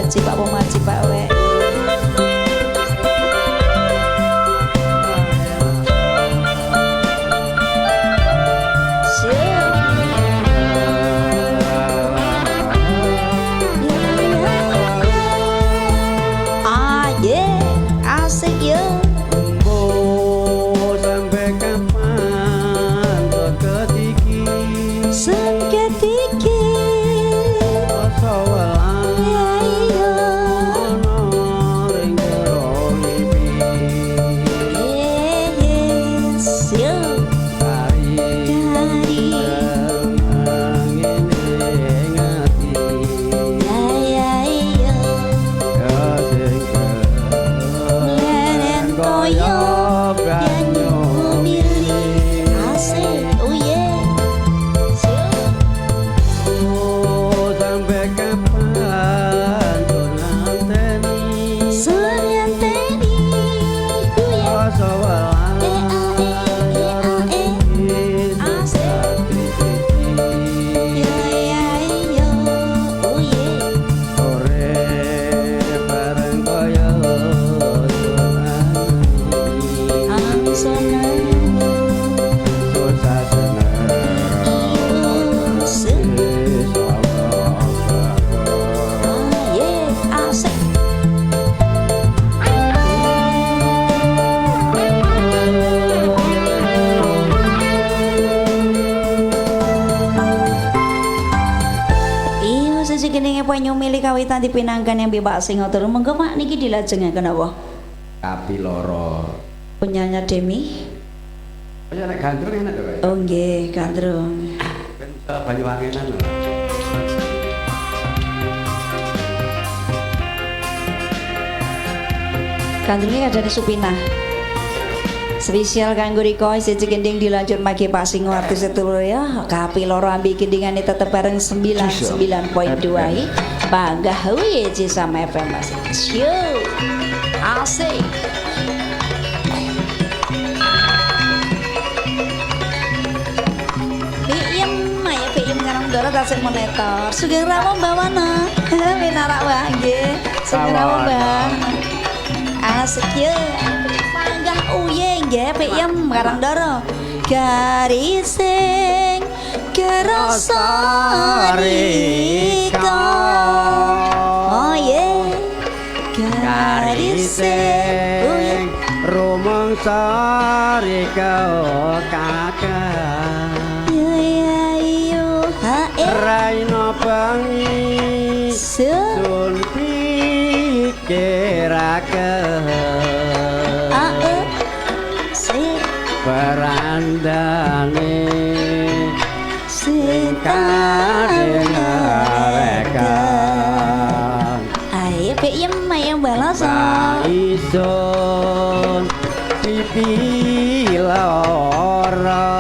Haji, Pak Pomaji, Pak Wek. Ah yeah, asik yo. Sampai kapan seket iki? Seket iki. Rasa welang Iya. ana ring jero mimpi. Yes, yo. Kari Kari. Ngene ati. Ya ya iya. Kasing Leren koyo banyu banyu mili. Asik, oh yeah. Siap. Oh, sampai kapan tur nganteni? Suryanteni, oh yeah. Rasa welang E a e e a e. Asik. Ya ya iya, oh yeah. Sore bareng kaya Angsonan. susah seneng. Ah yeah, asik. Iya, sisi kene banyu milik kawitan dipinangkan yang bebas sing ngoten. Monggo Pak niki dilajengaken apa? Kapi loro. Punyanya Demi. Kaya nek gandrung enak to, Pak. Oh nggih, gandrung. Ben iso Banyuwangenan lho. Gandrungnya ada di Supinah. Spesial kanggo Riko siji gending dilanjut magi Pak Singo artis sedulur ya. Kapi loro ambi gendingane tetep bareng 99.2 i. Bangga huye sama FM Mas. Yo. Asik. PM ya PM Karangdoro tasik monitor. Sugeng rawuh Mbak Wana. Minarak wae nggih. Sugeng rawuh Mbak. Asik ya. Panggah uye nggih PM Karangdoro. Garising kerasa rika. Oh yeah. Garising uye. Garising rumangsa rika kakak. Ya ya iyo ha e. Raina bengi Se. sun pikiraken A e. Se. berandane Se. kadengarekan Ayo PM ayo balas. Isun pipi lara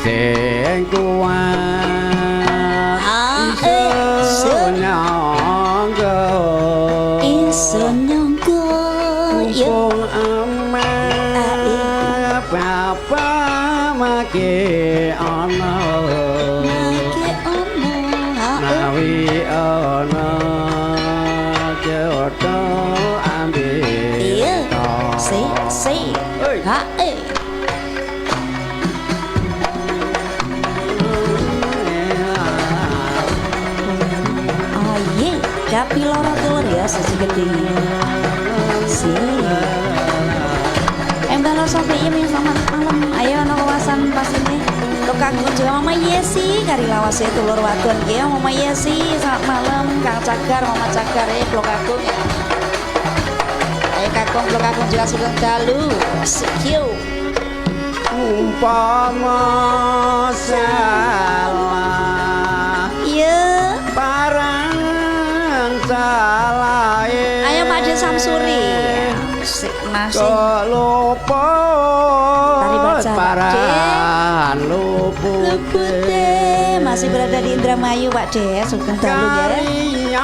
sing kuat Ah, iso nyangga Iso nyangka ya. mumpung aman bapa make ana Make ono ha e. nawi ana joto ambil Iya. Se se. Oi. Ha e. Oh ye, kapi loro telur ya siji gending. Si. Embalo sampai ini selamat malam. Ayo ono kawasan pas ini. Lokak juga Mama Yesi kari lawase telur wadon ya Mama Yesi selamat malam Kang Cagar Mama Cagar Blok Agung ya. Ayo Kakung Blok Agung juga sugeng dalu. Asik yo. Umpama salah Iya. parang salah. Ayo Pak De Samsuri. Asik masih. Luput Tari baca, Pak De. paran luput Lupute masih berada di Indramayu Pak De, sugeng dalu ya.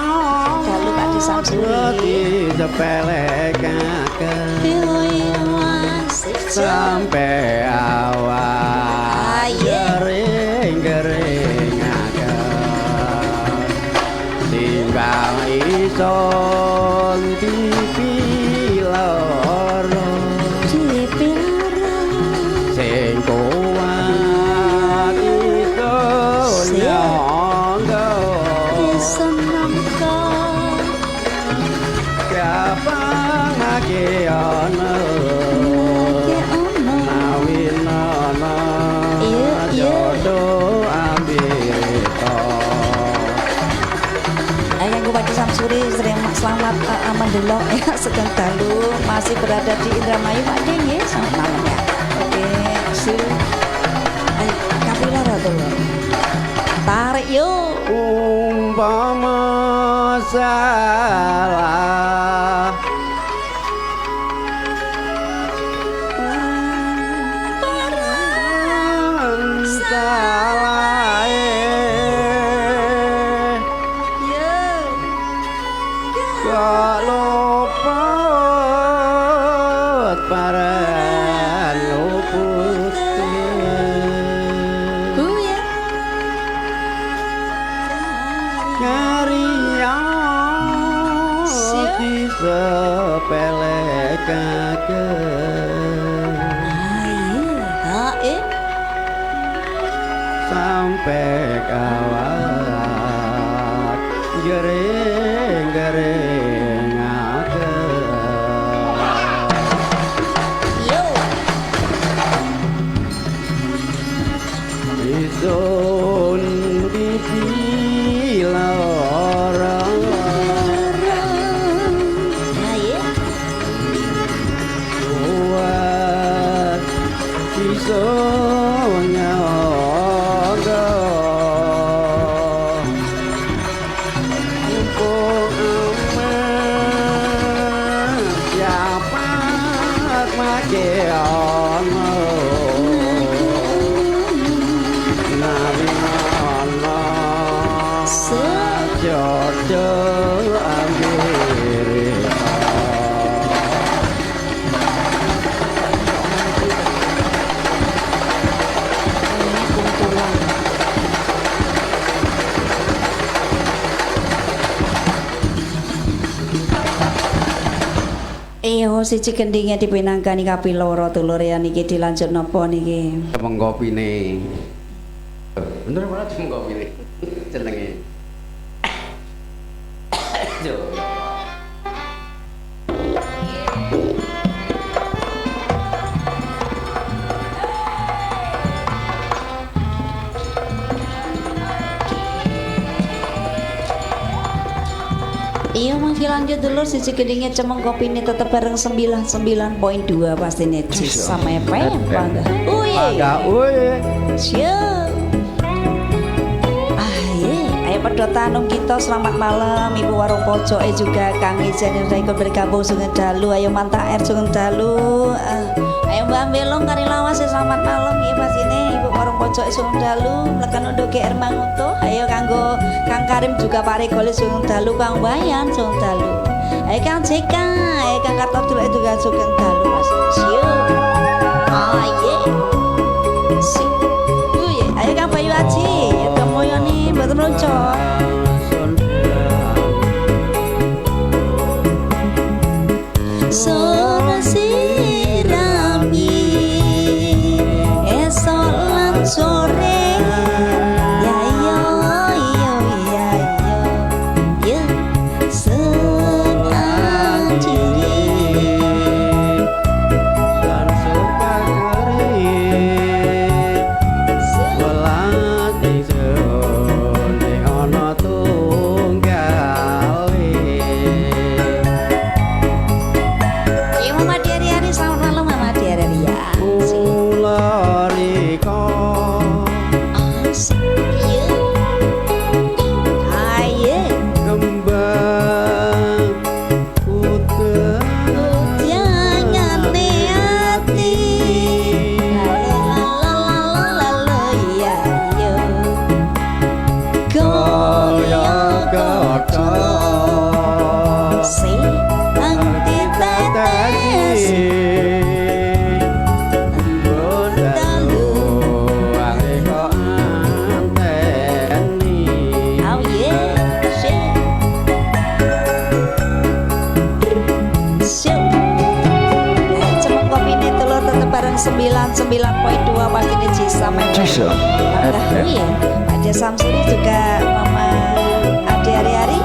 Dalu Pak De Samsuri. Disepelekaken Asik. sampai awak Aye. gering-geringaken. ndelok ya sedang dalu masih berada di Indramayu Pak De nggih, selamat malam ya. Oke, sil. Ayo kapiloro dulur. Tarik yuk. Umpama salah barang salah kok luput barang luput. Disepelekaken sampai kawat gering-geringaken. Isun bibi lara Iyo siji gendinge dipinangkani kapiloro dulur ya niki dilanjut napa niki? Cemeng kopine. Bener ora cemeng kopine? Jenenge. Iya masih lanjut dulu sisi gendingnya cemeng kopi ini tetap bareng 99.2 pasti nih sama FM bangga. Uye. Siap. Ah iya, ayo pedotan kita selamat malam Ibu Warung Pojok juga Kang Ijen yang sudah ikut bergabung Sugeng Dalu, ayo Manta Air Sugeng Dalu. Ayo Mbak Belong kari lawas selamat malam iya pas ini Ibu Warung Pojok Sugeng Dalu, mlekan untuk GR Manguto, ayo kanggo Kang Karim juga Pak Regoli Sugeng Dalu, Kang Wayan Sugeng Dalu. Ayo Kang JK, ayo Kang Karto juga Sugeng Dalu Mas. Siap. Ayo. Sip. Ayo Kang Bayu Aji, ya kemoyo nih mboten loncok. Sono sirami esok lan sore ya yo yo ya yo ya senang diri lan sukakeri welas ingsun ing ana tunggale. Iya Mama Diari, selamat malam Mama Diari ya. Kula rika Aye kembang putih jangan ati la la la la ya yo kaya godhong sing anti tetes Oh yeah, shit. Siap. Cemeng kopi ini telur tetep bareng 99.2 pasti ini Cisa Cisa FM. Iya, Pak Samsuri juga Mama Ade Hari-hari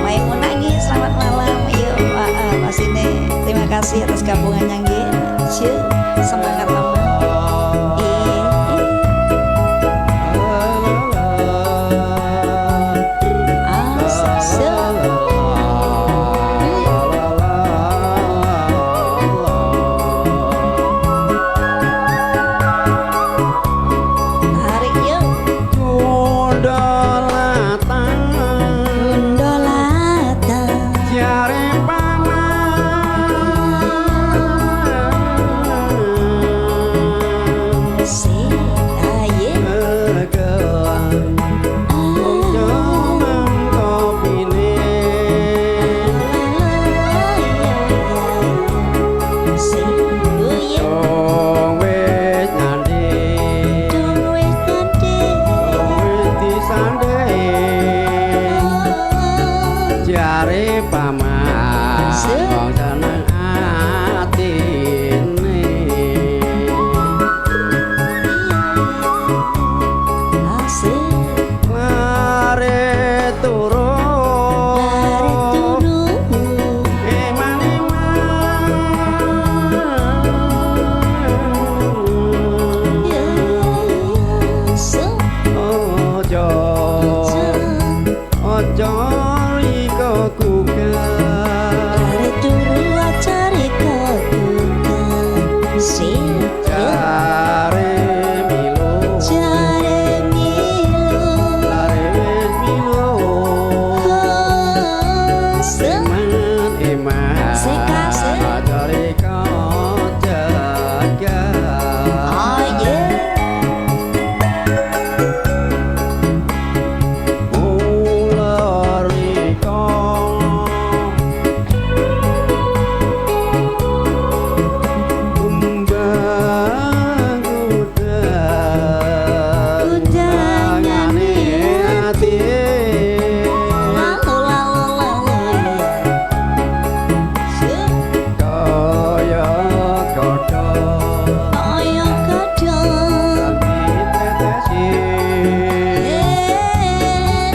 Maimunah nggih, selamat malam. Yuk, Mas ini terima kasih atas gabungannya nggih. Siap, semangat Mama. rika jagat. Oh iya. Mula rika kembang udan Udangane ati. Lalu lalu lalu iya. Kaya godhong Kaya godhong ditetesi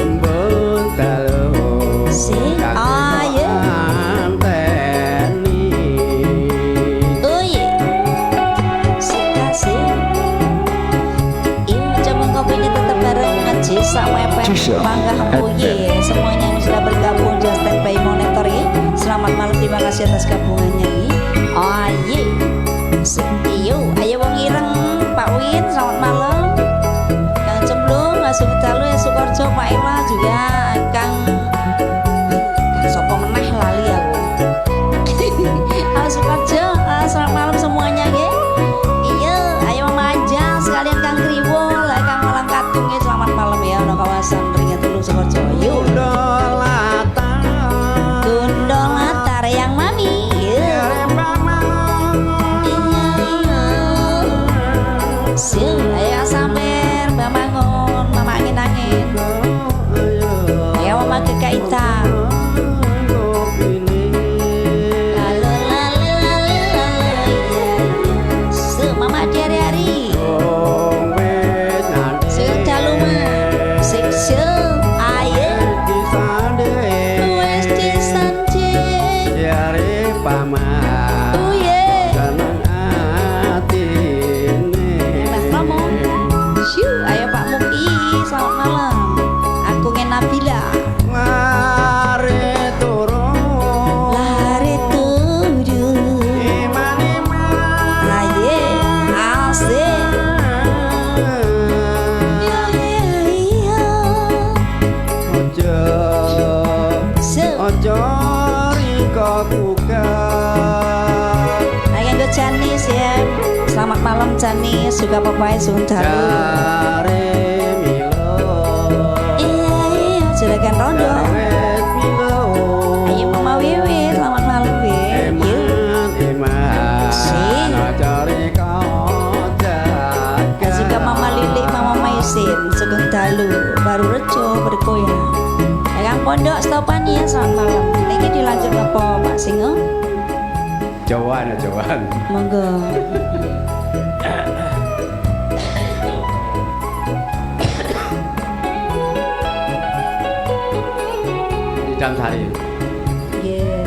embun dalu Sing kang ayo. anteni. Oh iya. Sik. Iya, coba kopi ini tetap bareng ngaji sama FM Jisam Bangga Oye. Semuanya yang sudah bergabung just standby monitor ya. Selamat malam, terima kasih atas gabungannya ya. Oh iya. Sik, iyo, ayo wong ireng, Pak Win, selamat malam. Kang Cemplung, Mas Dalu, ya Sukorjo, Pak Ela juga, Kang Kang sopo meneh lali aku. Sukarjo, selamat malam semuanya ya. Iya, ayo Mama aja sekalian Kang Kriwo, lah Kang Malang Katung ya, selamat malam ya ono kawasan Ringatulu Sukorjo. Yuk. Gundolatan Gundolatar yang mami. Iya. Iya. Siu, ayo Samer, Mbak Mangun, Mama angin-angin. Ayo Mama Kekaita. Lalu lalu lalu lalu iya. Su, Mama hari-hari. Su, dalu ma. Sik su, ayo. Wes disanding. Uye. Mbah Romo. Siu, ayo Pak Muki, selamat malam. Aku Nabila. Lari turu. Aye, asik. Ya ya iya. Su. Aja rika kukar. Ayo nggo Janis ya. Selamat malam Janis, juga papai suwun dalu. Jare milo. Iya iya, juragan rondo. Wes milo. Ayo Mama Wiwi, selamat malam Wi. Yuk. Eman eman. Sing. Aja rika jaga. Juga Mama Lilik, Mama Maisin, Sugeng Dalu, Baru Rejo, Berkoya. Ya Kang Pondok stopan ya, selamat malam. Niki dilanjut apa Pak Singo? Jawaan ya jawaan. Monggo. Idam Sari. Nggih.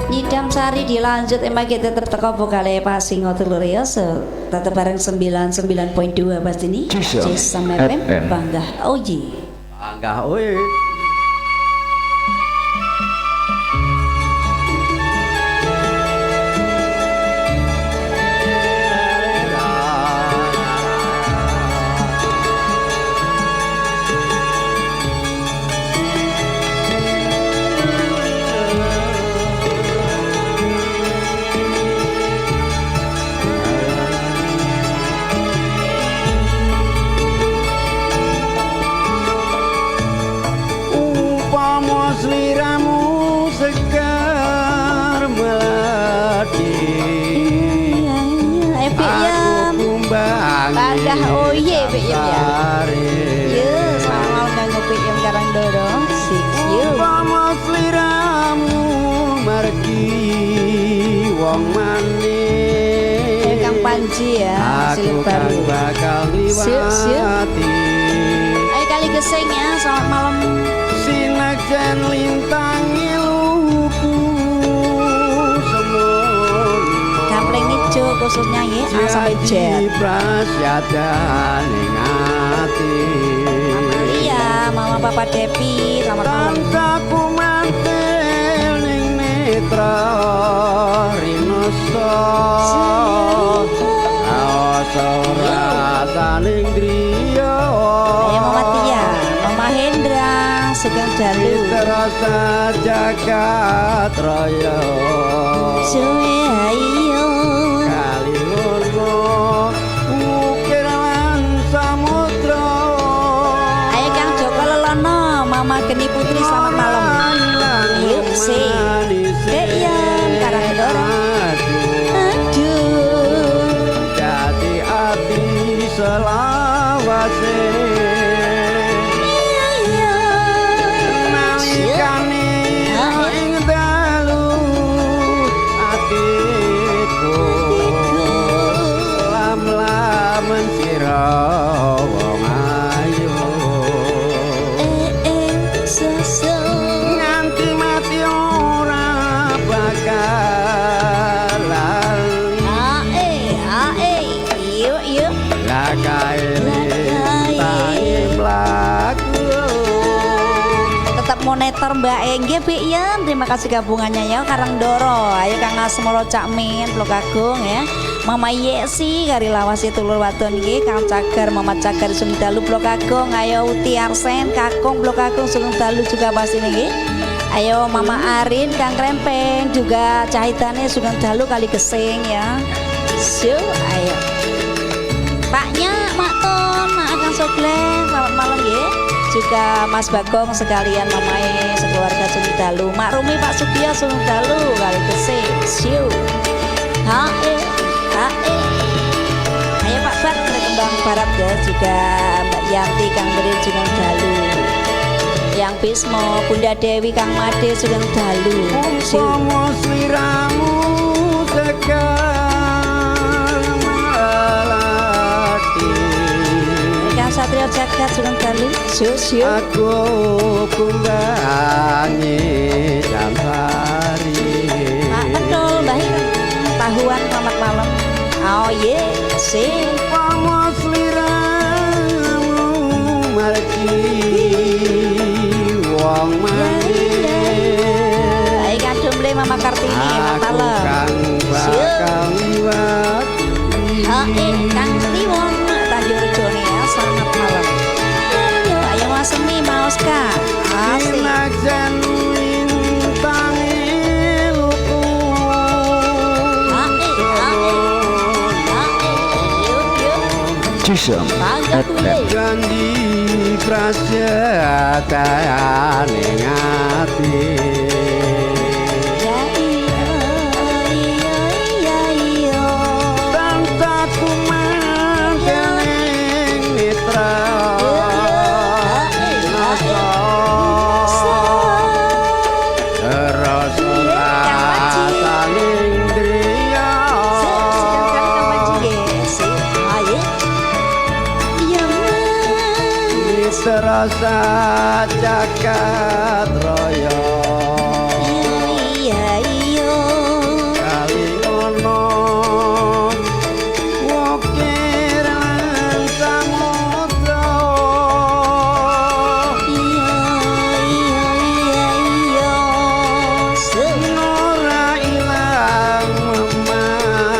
Nyidam Sari dilanjut emang kita tetep teko vokale Pak Singo dulur ya tetep bareng 99.2 pasti ini Jisam Jisam FM FM. Bangga Oji. Bangga oi. Upama sliramu segar melati. Iya iya, ayo Pik Yem. Aku kumbang. Bangga oye Pik Yem ya. Yo, selamat malam kanggo Pik Yem Karangdoro. Sik yo. Upama sliramu margi wong manis. Ayo Kang Panji ya, Aku silip kang baru. bakal Siuk, siuk. liwati. Ayo kali geseng ya, selamat malam. Sinakjan lintangi lupu semono. Kampleng ijo khususnya ya, A sampai Z. Janji prasyadane ati. Iya, Mama Papa Depi, selamat malam. Tansah kumantil ning netra rinoso. Awas ora Rasaning griya. Ayo Mama Tia, Mama Hendra, Sugeng Dalu. Rasa jagat raya. Suwe ayo. Kali ngono ukir lan samudra. Ayo Kang Joko Lelono, Mama Geni Putri selamat malam. Yuk si. Dek Yan Karangdoro. Aduh. Dadi ati selawase. Iya iya. Nalikane ing dalu atiku lam-lamen sira wong ayu. Nganti mati ora bakal lali. Ae, yuk yuk. Lah kae lintange mlaku. Tetap monitor Mbak Engge Bi Yan. Terima kasih gabungannya ya Karangdoro. Ayo Kang Asmoro Cak Min Blok Agung ya. Mama Yesi kari lawasi tulur wadon iki Kang Cagar Mama Cagar Sugeng Dalu Blok Agung. Ayo Uti Arsen Kakung Blok Agung Sugeng Dalu juga pasti niki. Ayo Mama Arin Kang Krempeng juga Cahitane Sugeng Dalu kali gesing ya. So, ayo. Paknya Mak Ton, Mak Kang Soglen, selamat malam ya. Juga Mas Bagong sekalian mamae sekeluarga Sugeng Dalu. Mak Rumi Pak Sugio Sugeng Dalu kali gesing. Siu. Ha e ha e. Ayo Pak Bat Kembang Barat ya, juga Mbak Yanti Kang Berin Sugeng Dalu. Yang Bismo, Bunda Dewi Kang Made Sugeng Dalu. Siu. Umpama sliramu sekar melati. Kang Satrio Jagat Sugeng Dalu. Siu siu. Aku kumbangi jamsari. Pak Betul, Mbak Ireng. Tahuan selamat malam. Oh ye, si. Umpama sliramu margi wong manis. Ayo Kang Dumle Mama Kartini, selamat Aku malam. kang bakal liwat. Ae Kang Kliwon Tanjung Rejo nih ya, selamat malam. Ayo, ayo Mas Semi, Mas Oska. Asik. Sinajan lintange luku. Ae, ae, ae, yuk yuk. Cisem Bangga FM. bule. Janji prasetane ati. Ya iya, iya, iya, iya. Tansah kumanteling mitra. Rasa rasa rasaning driya. Serasa jagat raya. Kali ngono wukir lan samudra. Ora ilang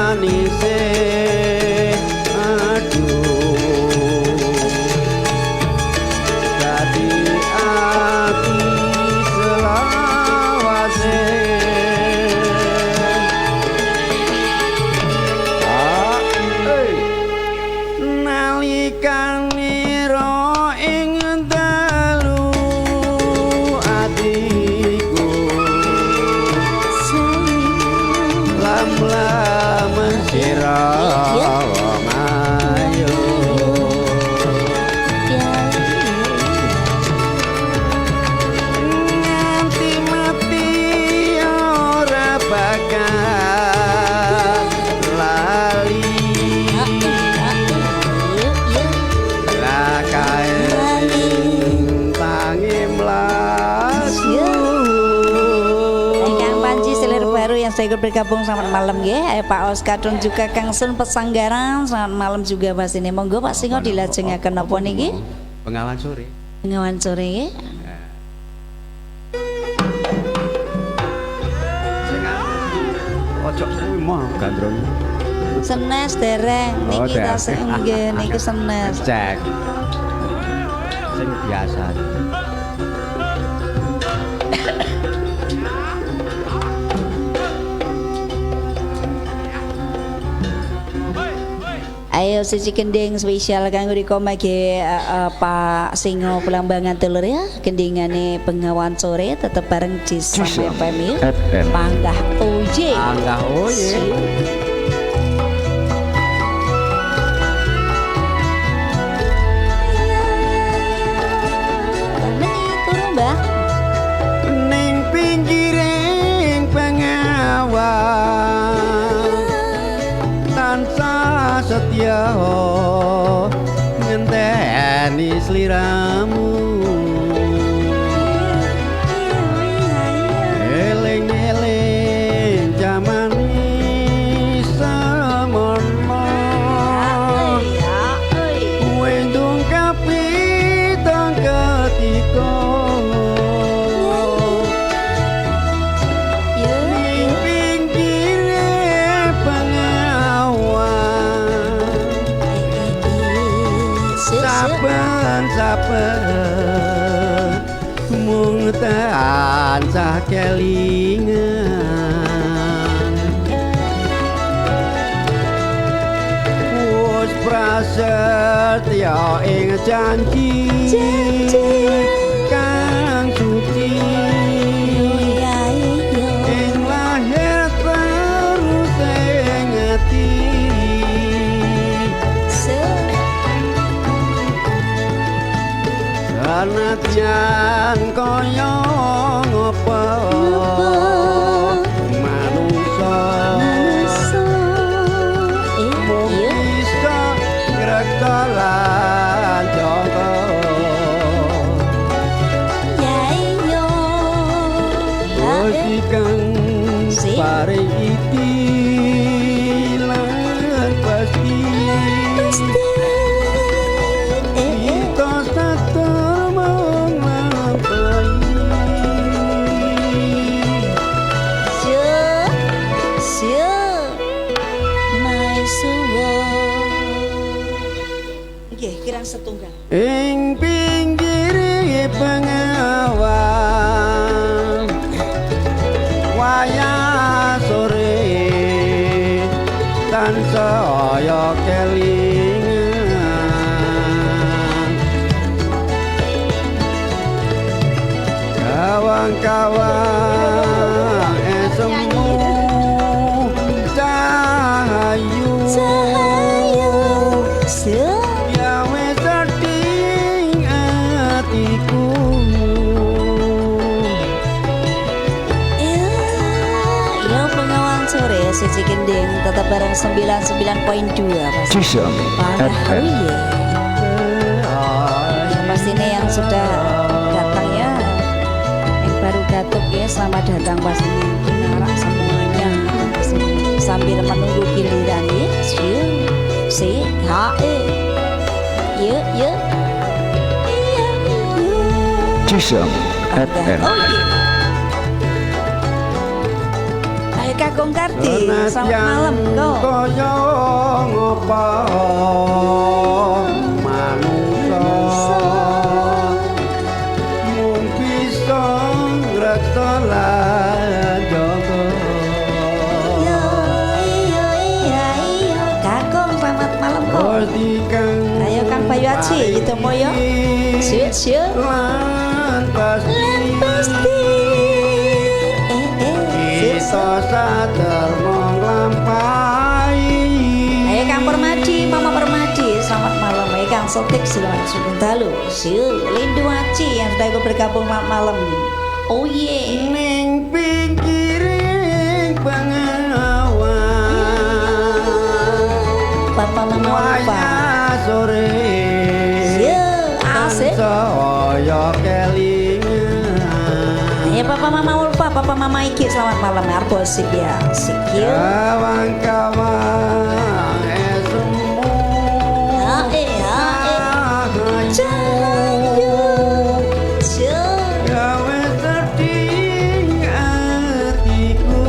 memanise. Aduh dadi ati selawase. Ah, eh. Nalikane ro ing dalu atiku lam-lamen sira wong ayu. Nganti mati ora bakal lali. Lah kae lintange mlaku. Kang Panji selir baru yang saya ikut bergabung selamat malam ya. Ayo Pak Oscar dan juga Kang Sun Pesanggaran selamat malam juga Mas ini. Monggo Pak Singo dilajengaken napa niki? Bengawan sore. Bengawan sore nggih. Sing ojo kuwi mau gandrung. Senes dereng Oh, niki dereng. tasih nggih niki senes. Cek. Sing biasa. Ayo siji gending spesial kanggo riko mage Pak Singo Pelambangan dulur ya. Gendingane Bengawan Sore tetep bareng di Sam Cisem FM ya. FM. Panggah oye. Panggah oye. Meni turu, Mbah. Ning pinggiring bengawan tansah setya ngenteni sliramu. Eling-eling jaman semono wendung kapitang ketika ning pinggire bengawan saben-saben mung tansah kelingan. Wus prasetya ing janji kang suci ing lahir terus ing ati. Senadyan kaya ngopo manungsa mung bisa ngreksa lan jangka. Gusti kang paring iti lan pasti kita saterma nglampahi. Nggih, kirang setunggal. Ing pinggire bengawan wayah sore tansaya kelingan. Kawang-kawang esemu cahayu gawe sedih atiku. Ya, Bengawan Sore siji gending tetap bareng 99.2 pasti. Cisem Panggah FM. oye. Yang pastinya yang sudah datang ya, yang baru gatuk ya, selamat datang pastinya pinarak semuanya sambil menunggu giliran ya. Siu, si, H, E, ye, ye, iya, iya. Cisem Panggah FM. oye. Ayo Kakung Kardi, selamat malam kok. Kaya ngopo manungsa mung bisa ngreksa lan jaga. Iya, iya, iya, iya. Kakung, selamat malam kok. Gusti kang Ayo Kang Bayu Aji, Yudomoyo. Siu, siu. lan pasti Lan pasti. Siu, siu. kita saderma nglampahi. Ayo Kang Permadi, Mama Permadi, selamat malam. Ayo Kang Sotik, selamat sugeng dalu. Siu, Lindu Aji yang sudah ikut bergabung malam. Oh yeah. Ning pinggiring bengawan Papa Mama lupa. wayah sore Siu, asik. tansaya kelingan. Ayo Papa Mama Ulfa, Papa Mama Iki, selamat malam. Arbosip ya, asik yuk. Kawang-kawang esemu Hae, hae. cahayu Cahayu. gawe sedih atiku.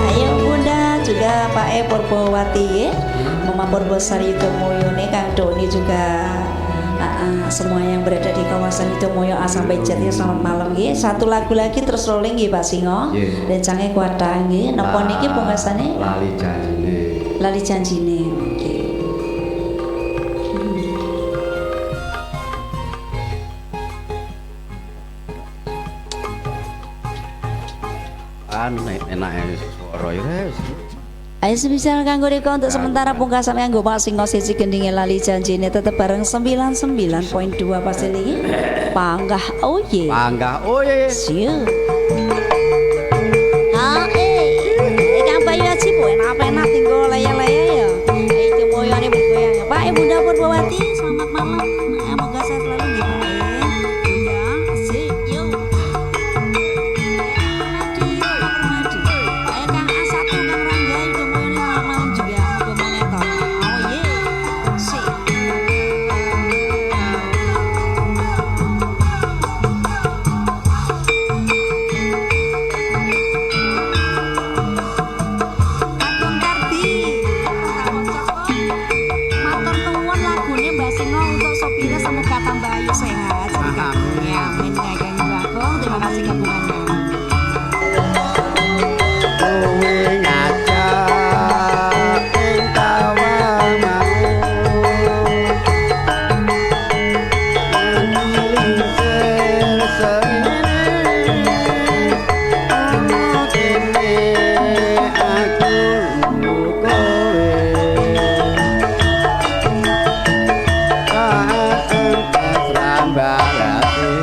Ayo Bunda juga Pak E Purba Purwowati nggih. Mama Purbosari Yudomoyo nih, Kang Doni juga. Semua yang berada di kawasan Yudomoyo A sampai Z ya, selamat malam nggih. Satu lagu lagi terus rolling nggih Pak Singo. Nggih. Rencange kuatah nggih. Napa niki pungkasane? Lali janjine. Lali janjine. Oke. Anu enake swara ya wis. Ayo sebisa kanggo riko untuk sementara pungkasan kanggo Pak Singo siji gendinge lali janjine tetep bareng 99.2 pasti niki. Panggah oh ye. Panggah oh ye. Siap. Ha eh. Kang Bayu Aji bu enak-enak tinggal laya-laya ya. Ayo moyone bergoyang. Pak Ibu Bunda Purwawati selamat malam. Moga sehat selalu nggih Pak. Bunda sip yo. Ayo Kang A1 Kang Rangga itu moyone selamat malam juga. Moga monetor. Oh ye. Sip. Agung Kardi, matur nuwun lagune Mbak Singo untuk sopirnya semoga tambah ayu sehat. Jadi kagungnya amin ya Kang Agung, terima kasih gabungannya. Kowe ngajak ing tawang mau. Lingsir sengene ana kene aku nunggu kowe. Saat engkes rambarate.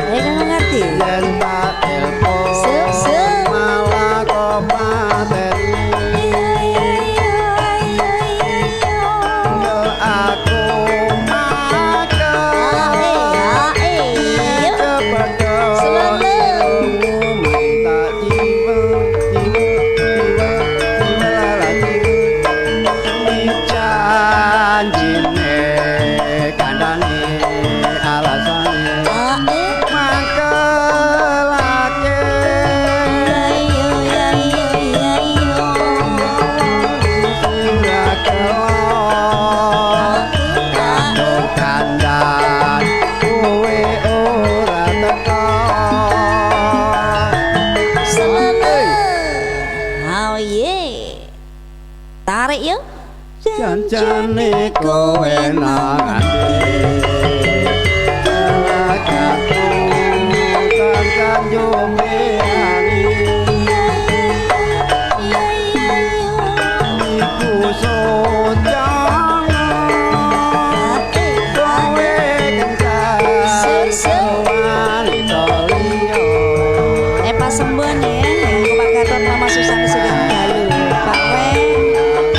Ayo Kang Kardi. Yen tak telepon Sip, sip. malah kok pateni. Iya iya iya iya iya. Yo aku makan Ah, eh, ah, eh. Kepada Selalu. ilmu tak jiwa jiwa jiwa jiwa lala jiwa janjine kandhane alasane Ah, eh. mangkelake Iya iya iya iya iya. Kadung kandan kowe ora teka. Selalu. Oh ye. Tarik yuk. Janjane kowe nang ati. Telagaku tansah nyombeani. Iya iya iya. Iku sojana kowe kencan wanita liya. Pak Sembon ya, yang Pak Gatot Mama Susan Sugeng Dalu, Pak We,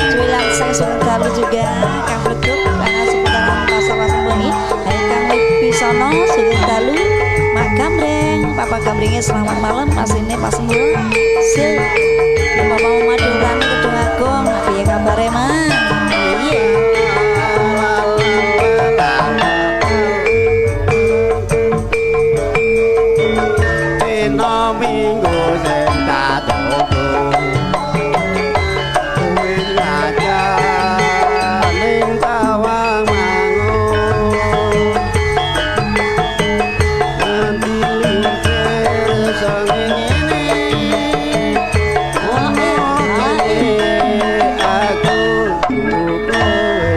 Cuy Langseng Sugeng Dalu juga, Kang Bleduk, karena seputaran Pasar Pak Sembon ini, ayo Kang Wibisono Sugeng Dalu, Mak Gambreng, Papa Gambrengnya selamat malam, Mas ini Pak Sembon, Se, Bapak mau Maduran Kedung Agung, piye kabare Mang? Iya. Dina minggu sing tak tunggu kowe ngajak ning tawang mangun nganti lingsir sengene Oh, eh, ah, eh. aku nunggu kowe.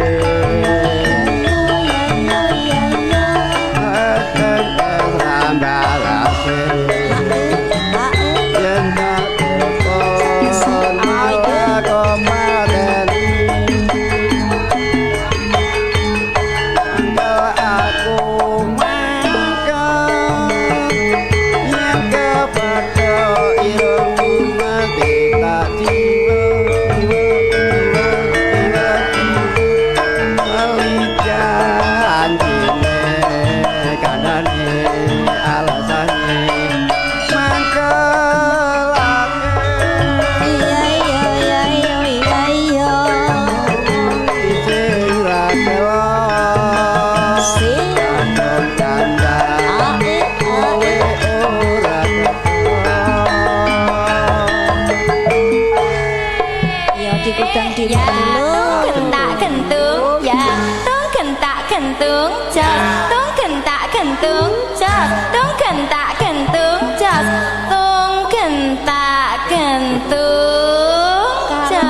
gentung jos, tung gentak gentung jos, tung gentak gentung jos, tung gentak gentung jos.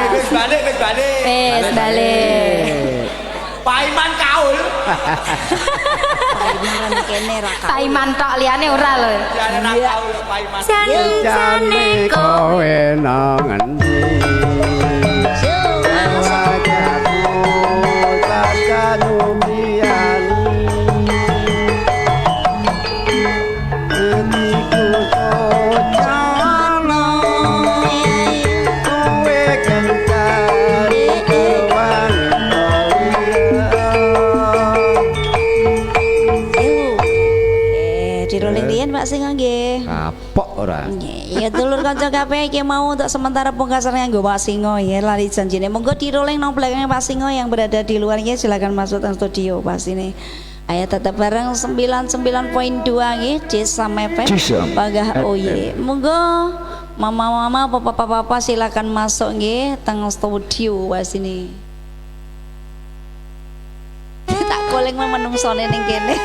Wis balik, wis balik. Wis balik. Paiman kaul. Paiman kene ra kaul. Paiman tok liyane ora lho. Liyane ra kaul Paiman. Jan-jane kowe nang endi? Pak Singo nggih. Kapok ora. Iya dulur kanca kabeh iki mau untuk sementara pungkasan nganggo Pak Singo ya lali janjine. Monggo diroleng nang belakangnya Pak Singo yang berada di luar nggih, silakan masuk ke studio Pak sini. Ayo tetap bareng 99.2 nggih Cisam FM. Panggah oye. Monggo mama-mama, papa-papa silakan masuk nggih teng studio Pak sini. Tak goleng menungsone ning kene.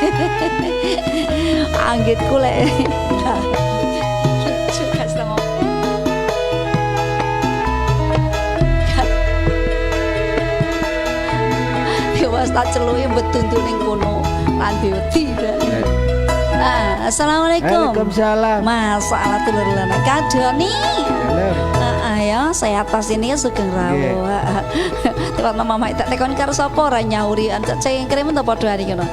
Anggitku lek. Juga sama. Dewas tak celuki betuntu ning kono lan diwedi. Nah, assalamualaikum. Waalaikumsalam. Masalah dulur lanang kadoni. Heeh ya, saya atas ini sugeng rawuh. Tepat mama tak tekon karo sapa ora nyauri ancak cengkrem to padha hari ngono.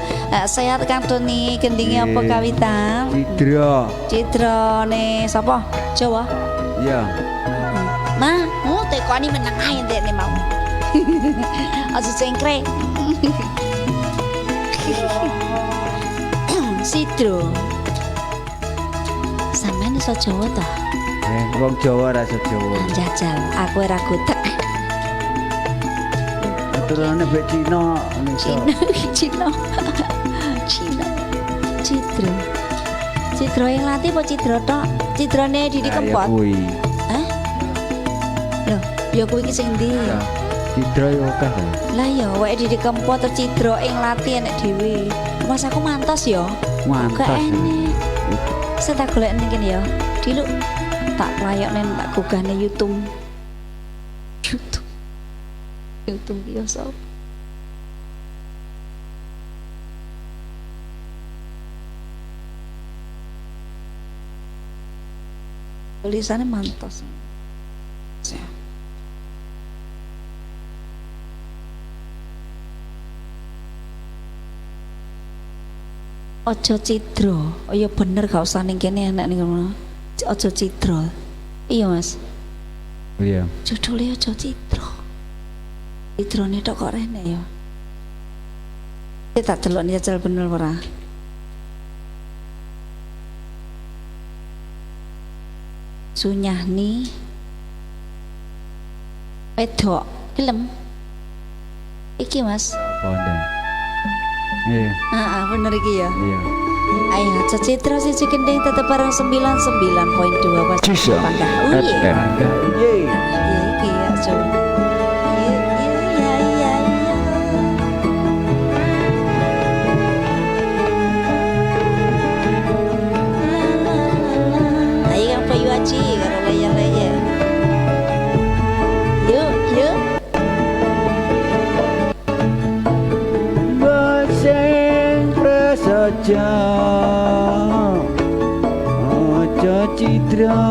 Sehat kadoni, gendinge apa kawitan? Cidra. Cidrane sapa? Jawa. Iya. Nah, tekoni meneng ae ndekne mau. Aja cengkre. Sidro. Sampeyan iso Jawa ta? Wong Jawa ora iso Jawa. Jajal, aku ora gutek. Aturane mbek Cina iso. Cina. Cina. Cidra. Cidra yang latih apa Cidra tok? Cidrane Didi Kempot. Kuwi. Hah? Loh, ya kuwi iki sing ndi? Cidra yo akeh. Lah ya, weke Didi Kempot terus Cidra ing latih enek dhewe. Mas aku mantos ya. Mantos. Gak enek. Saya tak golek ning kene ya. Diluk tak layokne tak gugahne YouTube. YouTube. YouTube ya sapa? Tulisannya mantos. Ya. Ojo Cidra. Oh ya bener gak usah ning kene enek ning ngono. Ojo Cidra. Iya Mas. Iya. Judule Ojo Cidra. Cidrane tok kok rene ya. Tak delok jajal bener ora. Sunyahni wedok gelem. Iki Mas. Apa? Iya. Heeh, bener iki ya. Iya. Ayo Citra siji gending tetep bareng 99.2 Mas. Panggah. Iya. Iya. Iya iki ya coba. Iya iya iya iya. Ayo Kang Bayu Aji karo leye-leye. Yuk, yuk. Saja aja cidra